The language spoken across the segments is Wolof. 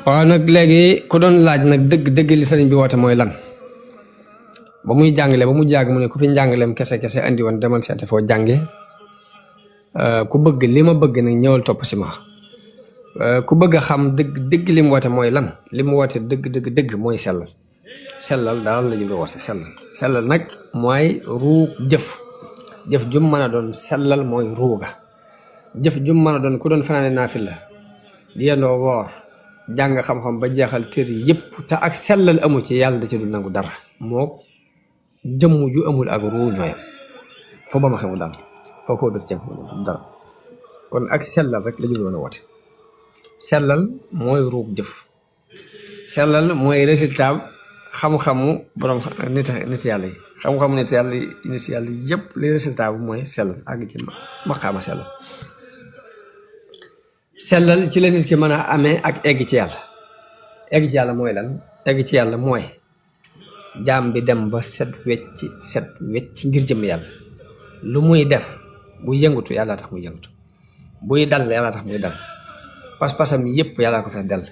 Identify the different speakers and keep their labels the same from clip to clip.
Speaker 1: waaw nag léegi ku doon laaj nag dëgg li sëriñ bi woote mooy lan ba muy jàngale ba mu jàng mu ne ku fi njàngaleem kese andi woon demal seete foo jànge ku bëgg li ma bëgg nag ñëwal topp si ma ku bëgg a xam dëgg li mu woote mooy lan li mu woote dëgg mooy sellal daal la ñu woote sellal nag mooy ruug jëf jum mën a doon sellal mooy ruuga jëf jum mën a doon ku doon fanaane naafila di yendoo woor jàng xam-xam ba jeexal téere yépp te ak sellal amu ci yàlla da ci dul nangu dara moo jëmm ju amul ak ruu ñooyam foo ba ma xamul daal foo ko dot ci dara kon ak sellal rek la ñu doon a woote sellal mooy ruug jëf sellal mooy résultat xam-xamu borom nit yàlla yi xam-xamu nit yàlla yépp li résultat bu mooy sellal àgg ci maqaama sellal ci la nit ki mën a amee ak egg ci yàlla mooy lan egg ci yàlla mooy jaam bi dem ba set wecc ngir jëm yàlla lu muy def bu yëngutu yàlla tax muy yëngutu buy dal yàlla tax muy dal pas-pasam yépp yàlla ko fees dell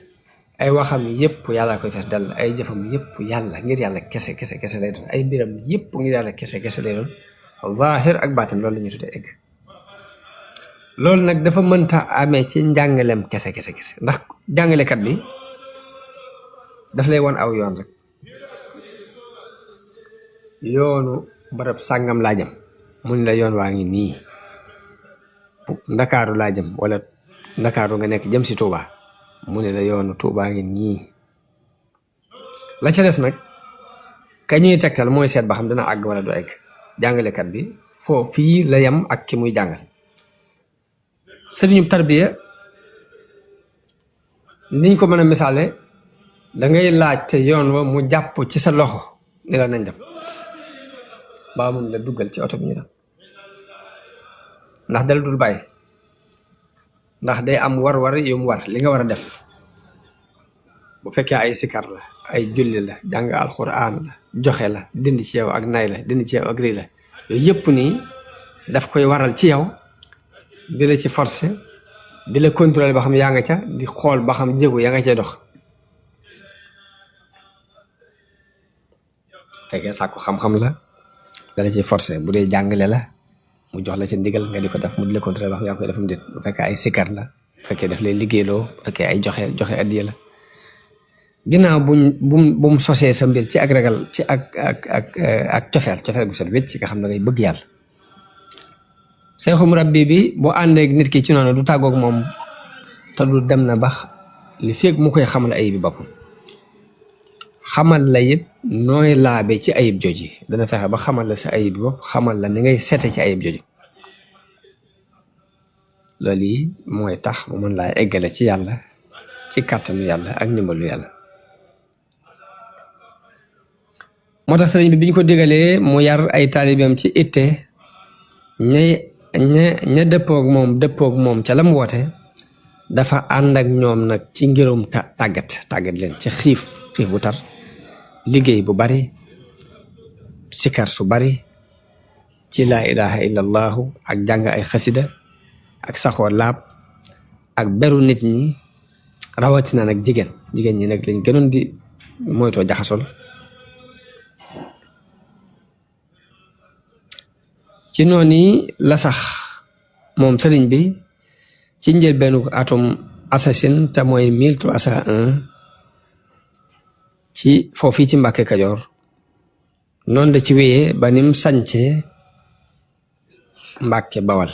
Speaker 1: ay waxam yépp yàlla koy fees dell ay jëfam yépp yàlla ngir yàlla kese lay doon ay mbiram yépp ngir yàlla kese lay doon zaahir ak baatin loolu la ñuy tuddee egg loolu nag dafa mënta amee ci njàngaleem kese ndax jàngalekat bi daf lay won aw yoon rek yoonu barab sàngam laa jëm mu ne la yoon waa ngi nii ndakaaru laa jëm wala ndakaaru nga nekk jëm si Touba mu ne la yoonu Touba ngi nii la ca des nag ka ñuy tegtal mooy seet ba xam dana àgg wala du egg jàngalekat bi foo fii la yem ak ki muy jàngal sëriñu tarbiya niñ ko mën a misaale da ngay laaj te yoon wa mu jàpp ci sa loxo ni la nañ dem baa mun la duggal ci oto bi ñu dem ndax dala dul bàyyi ndax day am war yu mu war li nga war a def bu fekkee ay sikar la ay julli la jàng alxuraan la joxe la dindi ci yow ak nay la dindi ci yow ak rii la yooyu yëpp nii daf koy waral ci yow di la ci forcé di la contrôler ba xam yaa nga ca di xool ba xam jéego yaa nga cay dox fekkee sàkku xam-xam la dala ciy forcé bu dee jàngale la mu jox la ci ndigal nga di ko def mu di la contrôler ba xam yaa koy defam dit bu fekkee ay sikar la bu fekkee daf lay liggéeyloo bu fekkee ay joxe addiya la ginnaaw bu mu sosee sa mbir ci ak ragal ci ak cofeel bu set wécc nga xam ne ngay bëgg yàlla seexu murabbi bi boo àndeek nit ki ci noonu du tàggoog moom te du dem na bax li feeg mu koy xamal ayib bi boppam xamal la it nooy laabe ci ayib jooji dana fexe ba xamal la sa ayib bi bopp xamal la ni ngay sete ci ayib jooji loolu yi mooy tax mu mën laa eggale ci yàlla ci kàttanu yàlla ak ndimbalu yàlla moo tax sëriñ bi bi ñu ko digalee mu yar ay taalibeem ci itte ña dëppoog moom ca la mu woote dafa ànd ak ñoom nag ci ngirum tàggat leen ci xiif bu tar liggéey bu bari sikar su bari ci laa ilaha illallahu ak jàng ay xasida ak saxoo laab ak beru nit ñi rawatina nag jigéen ñi nag lañ gënoon di moytoo jaxasol ci noonu la sax moom sëriñ bi ci njëlbeenu atum assasine te mooy 1301 ci foofii ci Mbàkke Kajoor noonu da ci wéyee ba nim sañce Mbàkke Bawal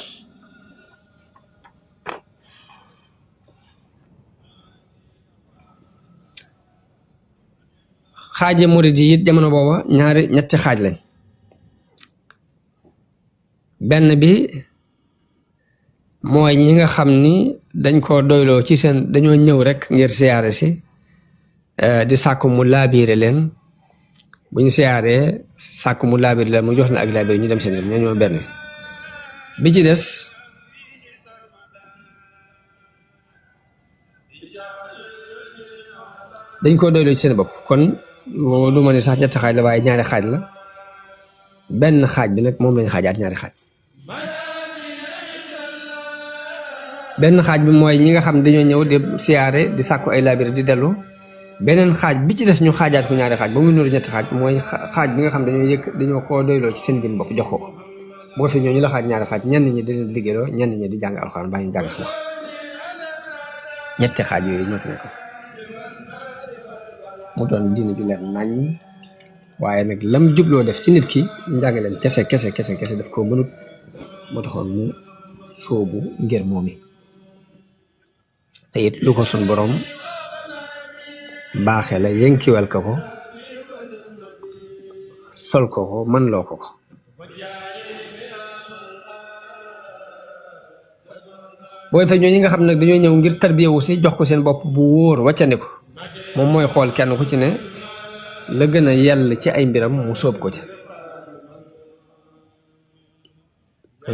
Speaker 1: xaaje murid yi it jamono booba ñetti xaaj lañ benn bi mooy ñi nga xam ni dañ ko doyloo ci seen dañoo ñëw rek ngir siyaare si di sàkku mu laabiire leen bu ñu siyaaree sàkku mu laabiire leen mu jox leen ak laabiire ñu dem seen yoon ñoo benn bi ci des dañ ko doyloo ci seen bopp kon lu ma ne sax ñetti xaaj la waaye ñaari xaaj la benn xaaj bi nag moom lañ xaajaat ñaari xaaj benn xaaj bi mooy ñi nga xam dañoo ñëw di siyaare di sàkku ay laabire di dellu beneen xaaj bi ci des ñu xaajaat ko ñaari xaaj ba muy nuru ñetti xaaj mooy xaaj bi nga xam dañoo koo doyloo ci seen jëm bopp jox ko boo fi ñoo ñu la xaaj ñaari xaaj ñenn ñi di leen liggéeyloo ñenn ñi di jàng alxuraan baa ñu jàng xam ñetti xaaj yooyu ñoo fi nekk mu doon diine ju leer naññi waaye nag lam jubloo def ci nit ki njàngaleem kese daf koo mënut moo taxoon mu sóobu ngir moomi te it lu ko sun borom baaxee la yënkiwal ko sol ko man loo ko boo defee ñoo ñi nga xam nag dañoo ñëw ngir tarbiyewu si jox ko seen bopp bu wóor wàccandiku moom mooy xool kenn ku ci ne la gën a yell ci ay mbiram mu sóob ko ci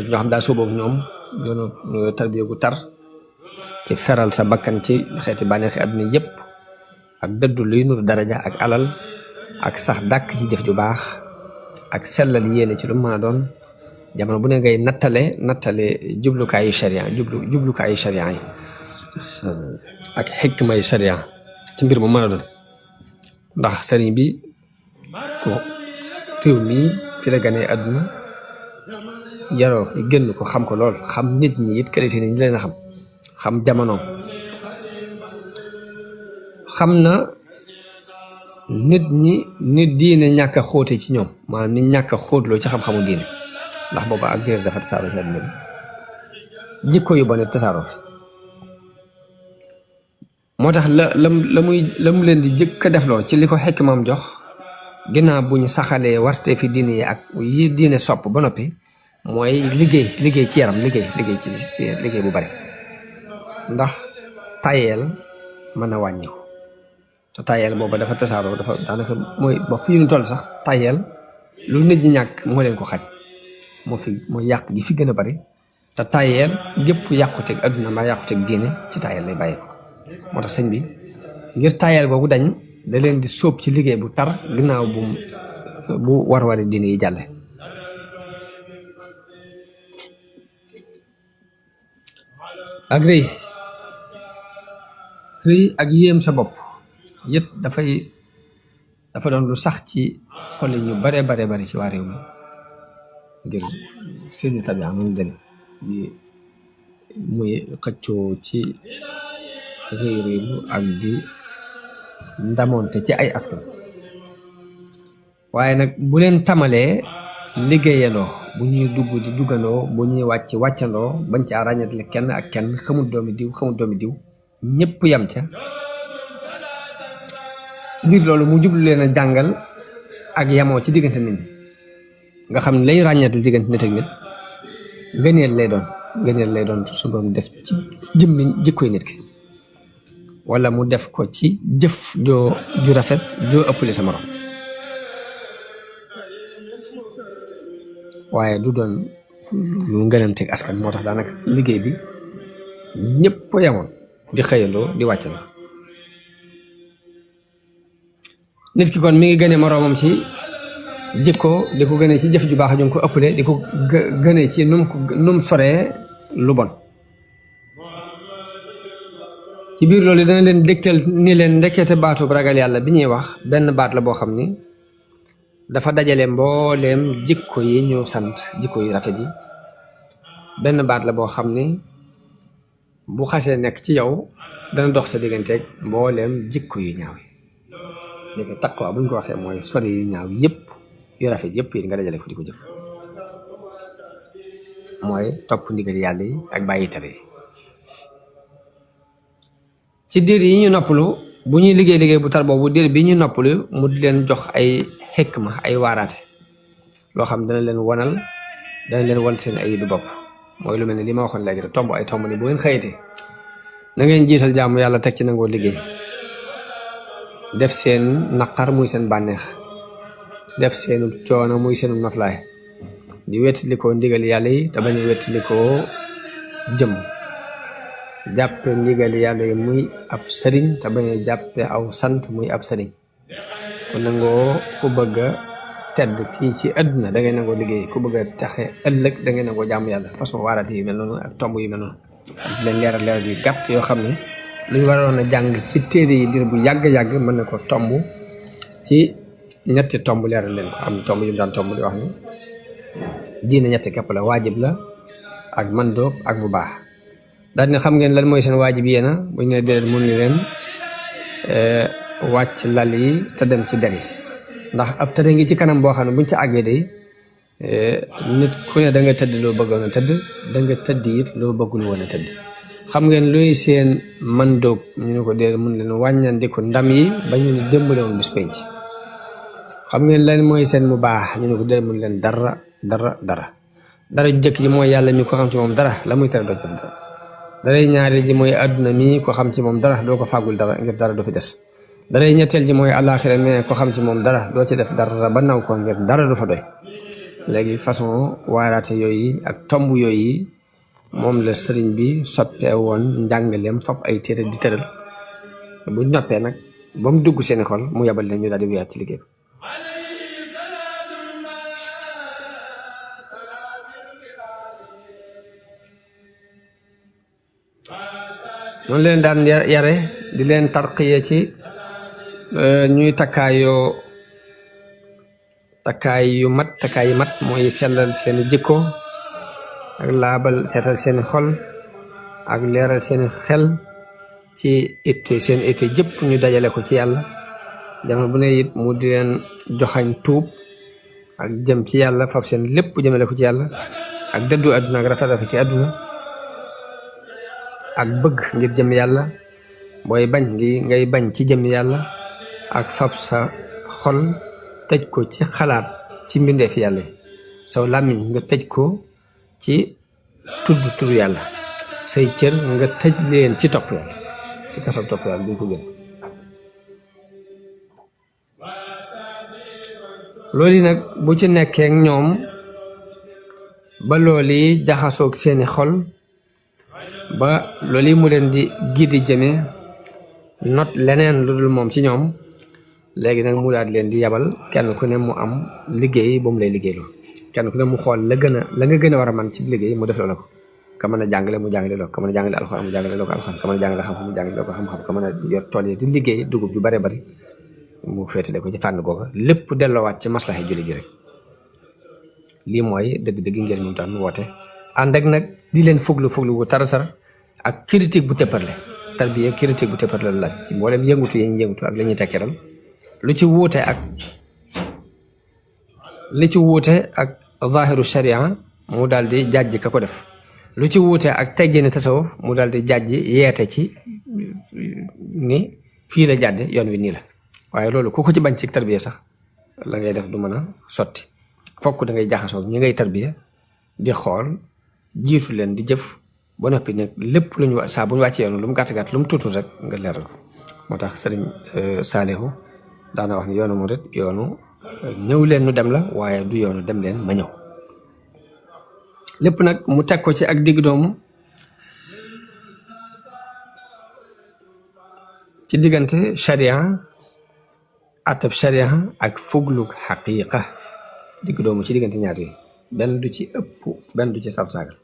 Speaker 1: ñoo xam daa sóoboobu ñoom yoonu tarbiye gu tar ci feral sa bakkan ci xeeti bànneexi àdduna yépp ak dëddu luy nuru daraja ak alal ak sax dàkk ci jëf ju baax ak sellal yéene ci lu mën a doon jamono bu ne ngay nattale jublukaayu sharia jublukaayu sharia yi ak xikmay sharia ci mbir mu mën a doon ndax sëriñ bi ko réew mii fi la ganee àdduna yaroo fi génn ko xam ko lool xam nit ñi it qualité ni ñu leen a xam jamono xam na nit ñi nit diine ñàkk a xóote ci ñoom maanaam nit ñàkk a xóotloo ci xam-xamu diine ndax booba ak diine dafa tasaaroo ci àdduna bi jikko yu bon tasaaroo fi moo tax la mu leen di jëkk a defloo ci li ko xekk maam jox ginnaaw bu ñu saxalee warte fi diine yi ak yi diine sopp ba noppi mooy liggéey ci yaram liggéey bu bari ndax tayeel mën a wàññi ko te tayeel booba dafa tasaaroo dafa daanaka mooy ba fii ñu toll sax tayeel lu nit ñi ñàkk moo leen ko xaj mooy yàq gi fi gën a bari te tayeel gépp yàquteeg adduna mbaa yàquteeg diine ci tayeel lay bàyyi ko moo tax sëñ bi ngir tayeel boobu dañ da leen di sóob ci liggéey bu tar ginnaaw bu war-wari diine yi jàlle ak rëy ak yéem sa bopp yët dafa doon lu sax ci xoli ñu bare ci waa réew mi ngir seeni tabia noonu den bi muy xëccoo ci réew ak di ndamoonte ci ay askan waaye nag bu leen tamalee liggéeyandoo bu ñuy dugg di duggandoo bu ñuy wàccandoo bañ ca ràññatle kenn ak kenn xamul doomi diw ñëpp yam ca ci biir loolu mu jublu leen a jàngal ak yamoo ci diggante nit ñi nga xam ne lay ràññatle diggante nit ak nit ngëneel lay doon su doon def ci jëmmi jikkoy nit ki wala mu def ko ci jëf ju rafet joo ëppale sa morom waaye du doon lu ngënanteeg askan moo tax daanaka liggéey bi ñëpp yamoon di xëyandoo di wàccandoo nit ki kon mi ngi gëne moroomam ci jikko di ko gëne ci jëf ju baax ju ko ëppale di ko gëne ci num soree lu bon ci biir loolu dana leen dégtal ni leen ndekete baatu ragal yàlla bi ñuy wax benn baat la boo xam ni dafa dajale mbooleem jikko yi ñu sant jikko yu rafet yi benn baat la boo xam ni bu xasee nekk ci yow dana dox sa digganteeg mbooleem jikko yu ñaaw yi léegi taqwa bu ñu ko waxee mooy sori yu ñaaw yëpp yu rafet yëpp yi nga dajale ko di ko jëf mooy topp ndigal yàlla yi ak bàyyi tere yi ci diir yi ñu noppalu bu ñuy liggéey bu tar boobu diir bi ñu noppalu mu di leen jox ay xikma ay waaraate loo xam dana leen won seen ay du bopp mooy lu mel ne li ma waxoon léegi rek tomb ay tomb ni bu ngeen xëyatee na ngeen jiital jaamu yàlla teg ci nangoo liggéey def seen naqar muy seen bànneex def seenu coono muy seenu noflaay di wettalikoo ndigal yàlla yi te bañ a wettalikoo jëm jàppe ndigal yàlla yi muy ab sëriñ te bañ a jàppe aw sant muy ab sëriñ ku nangoo ku bëgg a tedd fii ci àdduna da ngay nangoo liggéey ku bëgg a taxe ëllëg da ngay nangoo jaamu yàlla façon waaraate yu mel noonu ak tomb yu mel noonu di leen leeral yu gàtt yoo xam ne lu ñu waroon a jàng ci téere yi dir bu yàgg-yàgg mën na ko tomb ci ñetti tomb leeral leen ko am tomb yu mu daan tomb di wax ni diine ñetti képp la waajib la ak mandóob ak bu baax daal ne xam ngeen lan mooy seen waajib yéena buñ ne déedéet mun ni leen wàcc lal yi te dem ci der yi ndax ab tëre ngi ci kanam boo xam ne buñ ci àggee day nit ku ne da nga tëdd loo bëggoon a tëdd da nga tëdd it loo bëggul woon a tëdd xam ngeen luy seen mandóob ñu ne ko déedéet mun leen wàññandiku ndam yi ba ñu ne démbale woon bis penc xam ngeen lan mooy seen mu baax ñu ne ko déedéet mun leen dara ju jëkk ji mooy yàlla mi ko xam ci moom dara la muy tere doo ci dara daray ñaareel ji mooy àdduna mi ko xam ci moom dara doo ko fàggul dara ngir dara du fi des daray ñetteel ji mooy àllaaxira mais ko xam ci moom dara doo ci def dara ba naw ko ngir dara du fa doy léegi façon waaraate yooyu ak tomb yooyu moom la sëriñ bi soppee woon njàngaleem fab ay téere di tëral bu noppee nag ba mu dugg seeni xol mu yebal leen ñu daal di wéyaat ci liggéey noonu leen daan yare di leen tarqiye ci ñuy takkaay yu mat mooy sellal seeni jikko ak laabal seetal seeni xol ak leeral seeni xel ci seen itte jëpp ñu dajale ko ci yàlla jamono bu ne it mu di leen joxañ tuub ak jëm ci yàlla fab seen lépp jëmale ko ci yàlla ak dëddu àdduna ak rafet ci àdduna ak bëgg ngir jëm yàlla booy bañ ngay bañ ci jëm yàlla ak fab sa xol tëj ko ci xalaat ci mbindeef yàlla saw làmmiñ nga tëj ko ci tudd yàlla say cër nga tëj leen ci topp yàlla ci kasaw topp yàlla duñ ko gën loolu nag bu ci nekkee ñoom ba loolu jaxasoog seeni xol ba loolu mu leen di gidi jëme not leneen lu dul moom ci ñoom léegi nag mu daal leen di yabal kenn ku ne mu am liggéey ba mu lay liggéeyloo kenn ku ne mu xool la nga gën a war a man ci liggéey mu def la ko ka mën a jàngale mu jàngale loo ka mën a jàngale alxuraan mu jàngale loo ko alxuraan ka mën a jàngale xam-xam mu jàngale loo ko xam-xam ka mën a yor tool yi di liggéey dugub ju bare bari mu féetale ko ci fànn googa lépp delloowaat ci maslaxa julli ji rek lii mooy dëgg-dëgg ngeen mu daan woote ànd ak nag di leen fuglu wu tar ak critique bu tëpparle tarbiya critique bu tëpparle la laaj ci mboolem yëngutu yi ñu yëngutu ak la ñuy tekkiral lu ci wuute ak zahiru sharia mu daal di jàjj ka ko def lu ci wuute ak teggini tasawuf mu daal di jàjj yeete ci ni fii la jàdde yoon wi nii la waaye loolu ku ko ci bañ ci tarbiya sax la ngay def du mën a sotti fokk da ngay jaxasoo ñi ngay tarbiya di xool jiitu leen di jëf ba noppi nag lépp lu ñu saa bu ñu wàccee yoonu lu mu gàtt lu mu tuutul rek nga leeral ko moo tax sëriñ Saalihu daana wax ni yoonu murit yoonu ñëw leen nu dem la waaye du yoonu dem leen ma ñëw lépp nag mu teg ko ci ak digg doomu ci diggante sharia atab sharia ak fugluk xaqiqa digg doomu ci diggante ñaar yi benn du ci ëpp benn du ci sabsaagal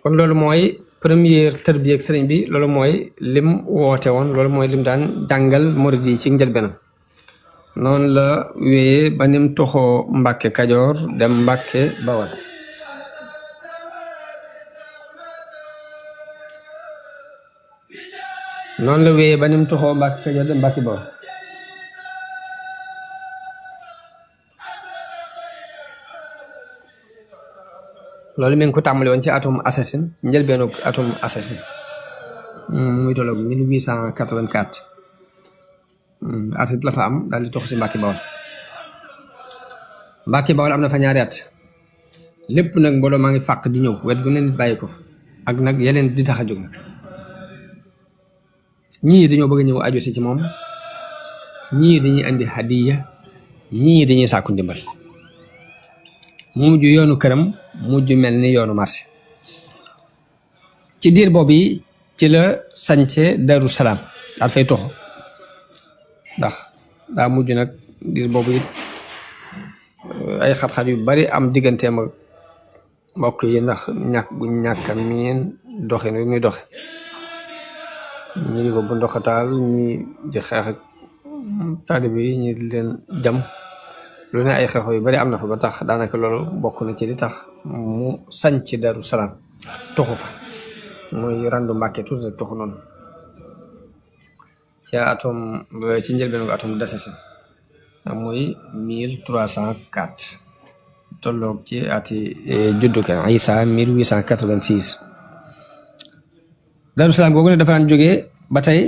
Speaker 1: kon loolu mooy première tarbiya ak sëriñ bi loolu mooy lim woote woon loolu mooy lim daan jàngal murid yi ci njëlbeenam noonu la wéyee ba nim toxoo Mbàkke Kajoor dem Mbàkke Bawal noonu la wéyee ba nim toxoo Mbàkke Kajoor dem Mbàkke Bawal loolu mi ngi ko tàmbali woon ci atum assassin njëlbeenu atum assassin muy tolloog 1884 at la fa am daal di tox si Mbàkke Bawal am na fa ñaari at lépp nag mbooloo maa ngi fàq di ñëw wet gu ne nit bàyyi ko ak nag yeneen di tax a jóg nag ñii dañoo bëgg a ñëw aju si ci moom ñii dañuy andi hadiya ñii dañuy sàkku ndimbal mu mujj yoonu këram mujj mel ni yoonu marché ci diir boobu yi ci la sañce Daru Salaam daal fay toxo ndax daa mujj nag diir boobu it ay xat-xat yu bari am digganteem ak mbokk yi ndax ñàkk gu ñàkk a miin doxin wi muy doxe ñi di ko bu ndoxataal ñi di xeex ak taalibe yi ñi di leen jam lu ne ay xeexoo yu bari am na fa ba tax daanaka loolu bokk na ci li tax mu sañc Daaru Salaam tuxu fa muy randu Mbàkke tuuti rek tuxu noonu ci atom ci njëlbeen gu atom desesi muy 1304 tolloog ci ati juddu ka Isa 1886 Daaru Salaam googu ne dafa daan jógee ba tey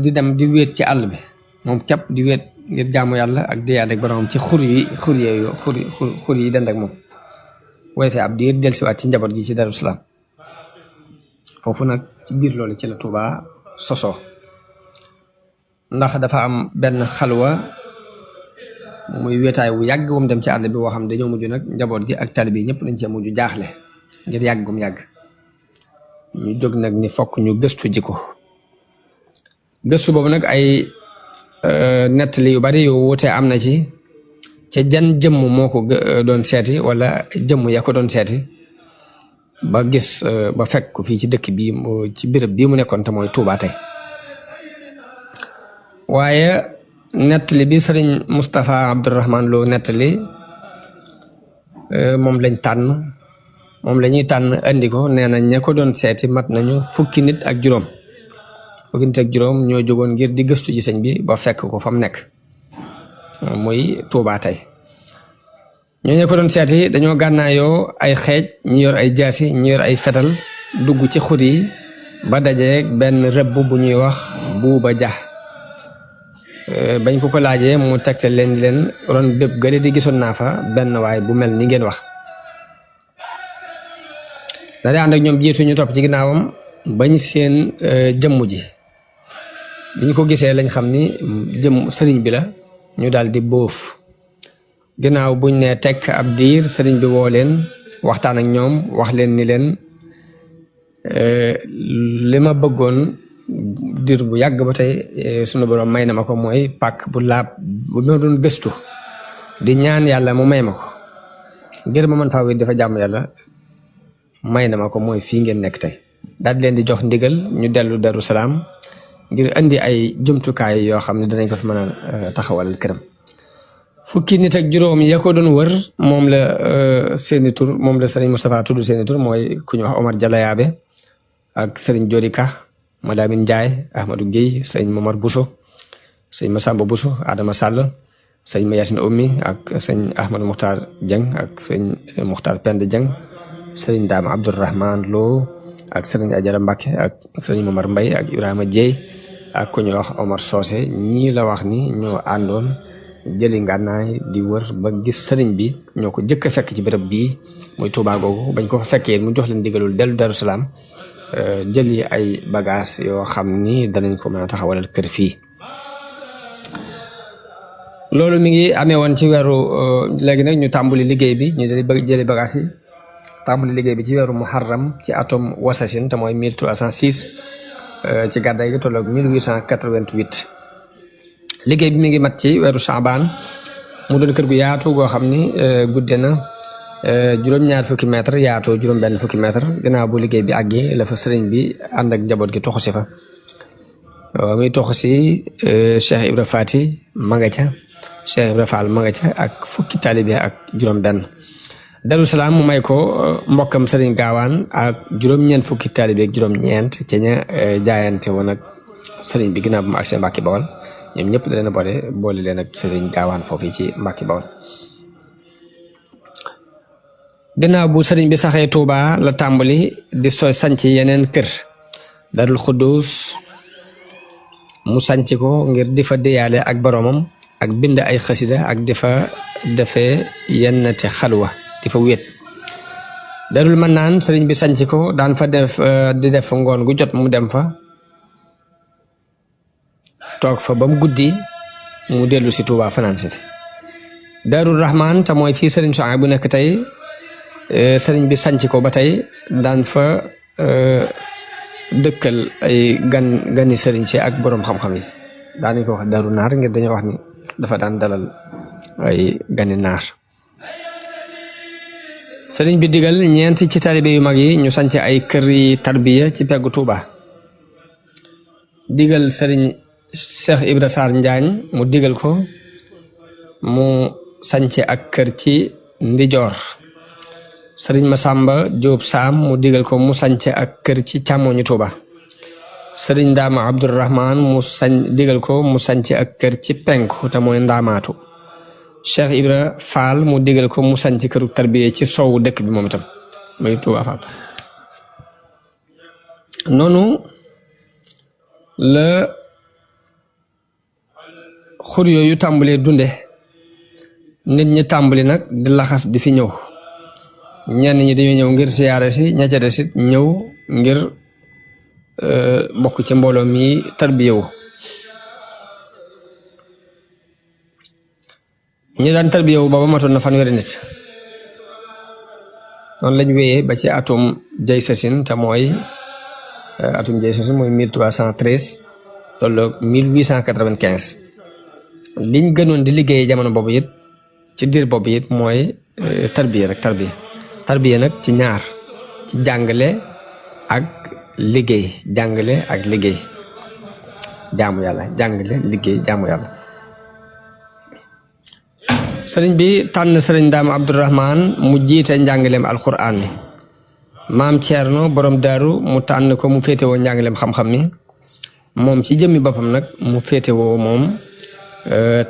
Speaker 1: di dem di wéet ci àll bi moom képp di wéet ngir jaamu yàlla ak di yàlla ak boromam ci xur yi dend ak moom way fi ab diir dellusiwaat ci njaboot gi ci Daaru Salaam foofu nag ci biir loolu ci la Touba sosoo ndax dafa am benn xalwa muy wéetaay wu yàgg wum dem ci àll bi woo xam dañoo mujj nag njaboot gi ak taalibe yi ñëpp dañ cee mujj jaaxle ngir yàgg gum yàgg ñu jóg nag ni fokk ñu gëstu ji ko gëstu boobu nag ay nettali yu bari yu wuute am na ci ca jan jëmm moo ko doon seeti wala jëmm ya ko doon seeti ba gis ba fekk ko fii ci dëkk bi ci béréb bii mu nekkoon te mooy Touba tey waaye nettali bi sëriñ Moustapha Abdourahman Lo nettali moom lañ tànn moom la ñuy tànn andi ko nee na ña ko doon seeti mat nañu fukki nit ak juróom ñoo jógoon ngir di gëstu ji sëñ bi ba fekk ko fa mu nekk muy Touba tey ñooñu ko doon seeti dañoo gànnaayoo ay xeej ñi yor ay jaasi ñi yor ay fetal dugg ci xur yi ba dajeeg benn rëbb bu ñuy wax Buuba Ja bañ ko ko laajee mu tegtal leen di leen ron bépp gële di gisoon naa fa benn waay bu mel ni ngeen wax da di ànd ak ñoom jiitu ñu topp ci ginnaawam bañ seen jëmm ji biñ ko gisee lañ xam ni jëmm sëriñ bi la ñu daal di bóof ginnaaw buñ ne tekk ab diir sëriñ bi woo leen waxtaan ak ñoom wax leen ni leen li ma bëggoon diir bu yàgg ba tey sunu borom may na ma ko mooy pàkk bu laab bu ma doon gëstu di ñaan yàlla mu may ma ko ngir ma mën faa wéet dafa jàmm yàlla may na ma ko mooy fii ngeen nekk tey daal di leen di jox ndigal ñu dellu Daaru Salaam ngir indi ay jumtukaay yoo xam ne danañ ko fi mën a taxawal këram fukki nit ak juróom ya ko doon wër moom la seeni tur moom la sëriñ Moustapha tudd seeni tur mooy ku ñu wax Omar Jalayaabe ak sëriñ Jodika Madamine Ndiaye Ahmadou Guèye sëñ Momar Bousso sëñ Massamba Bousso Adama Sall sëñ Mayacine Oumy ak sëñ Ahmadou Mokhtar Dieng ak sëñ Mokhtar Pend Dieng sëriñ Dame Abdourahman Lo ak sëriñ Ajara Mbacke ak sëriñ Momar Mbaye ak Ibrahima Dieye ak ku ñu wax Omar Socé ñii la wax ni ñoo àndoon jëli ngànnaay di wër ba gis sëriñ bi ñoo ko jëkk a fekk ci béréb bii muy Touba googu bañ ko fa fekkee mu jox leen digalul dellu Daaru Salaam jëli ay bagage yoo xam ni danañ ko mën a taxawalal kër fii loolu mi ngi amee woon ci weeru léegi nag ñu tàmbali liggéey bi ñu jëli bagage yi tàmbali liggéey bi ci weeru Muharram ci atom wasasin te mooy 1306 ci gàddaay gi tolloog 1888 liggéey bi mi ngi mat ci weeru Saabaan mu doon kër gu yaatu goo xam ni gudde na juróom-ñaar fukki mètre yaatoo juróom-benn fukki mètre gannaaw bu liggéey bi àggee la fa sëriñ bi ànd ak njaboot gi toxu si fa muy toxu si Cheikh Ibra Fati ma nga ca Cheikh Ibra Fall ma nga ca ak fukki taalibe ak juróom-benn Daaru Salaam mu may ko mbokkam sëriñ Gaawaan ak juróom-ñeent fukki taalibe ak juróom-ñeent ca ña jaayante woon ak sëriñ bi ginnaaw bu mu agsee Mbàkke Bawol ñoom ñëpp da leen a boole leen ak sëriñ Gaawaan foofu ci Mbàkke Bawol ginnaaw bu sëriñ bi saxee Touba la tàmbali di sanc yeneen kër Darul Xuddus mu sanc ko ngir di fa déyaale ak boromam ak bind ay xasida ak di fa defee yennati xalwa di fa wéet Darul Mannaan sëriñ bi sanc ko daan fa def di def ngoon gu jot mu dem fa toog fa ba mu guddi mu dellu si Touba fanaan si fi Darul Rahman te mooy fii sëriñ Souhaïbou bu nekk tey sëriñ bi sanc ko ba tey daan fa dëkkal ay gani sëriñ si ak boroom xam-xam yi daanañ ko wax Daru Naar ngir dañoo wax ni dafa daan dalal ay gani naar sëriñ bi digal ñeent ci taalibe yu mag yi ñu sanc ay kër yi tarbiya ci peggu Tuuba digal sëriñ Cheikh Ibra Sarr Njaañ mu digal ko mu sanc ak kër ci ndijoor sëriñ Masamba Jóob Saam mu digal ko mu sanc ak kër ci càmmoñu Tuuba sëriñ Ndaama Abdourahman mu digal ko mu sanc ak kër ci penku te mooy Ndaamaatu Cheikh Ibra Fall mu digal ko mu sanc këru tarbiya ci sowu dëkk bi moom itam muy Tuuba Fall noonu la xur yooyu tàmbalee dunde nit ñi tàmbali nag di laxas di fi ñëw ñenn ñi dañoo ñëw ngir siyaare si ña ca des it ñëw ngir bokk ci mbooloo mi tarbiyewu ñi daan tarbiyewu booba matoon na fanweeri nit noonu lañ wéyee ba ci atum jay sasin te mooy atum jay sasin mooy 1313 tolloog 1895 liñ gënoon di liggéey jamono boobu it ci diir boobu it mooy tarbiya rek tarbiya nag ci ñaar ci jàngale ak liggéey jàngale ak liggéey jaamu yàlla jàngale liggéey jaamu yàlla sëriñ bi tànn sëriñ Ndaam Abdourahman mu jiite njàngaleem alquran mi maam Thierno borom daaru mu tànn ko mu féetewoo njàngaleem xam-xam mi moom ci jëmmi boppam nag mu féetewoo moom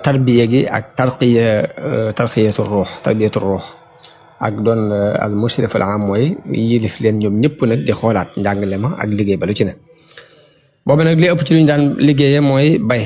Speaker 1: tarbiya gi ak tarbiyatu ruux ak doon al mushrif al am mooy yilif leen ñoom ñëpp nag di xoolaat njàngale ma ak liggéey ba lu ci ne boobu nag li ëpp ci lu ñu daan liggéeyee mooy bay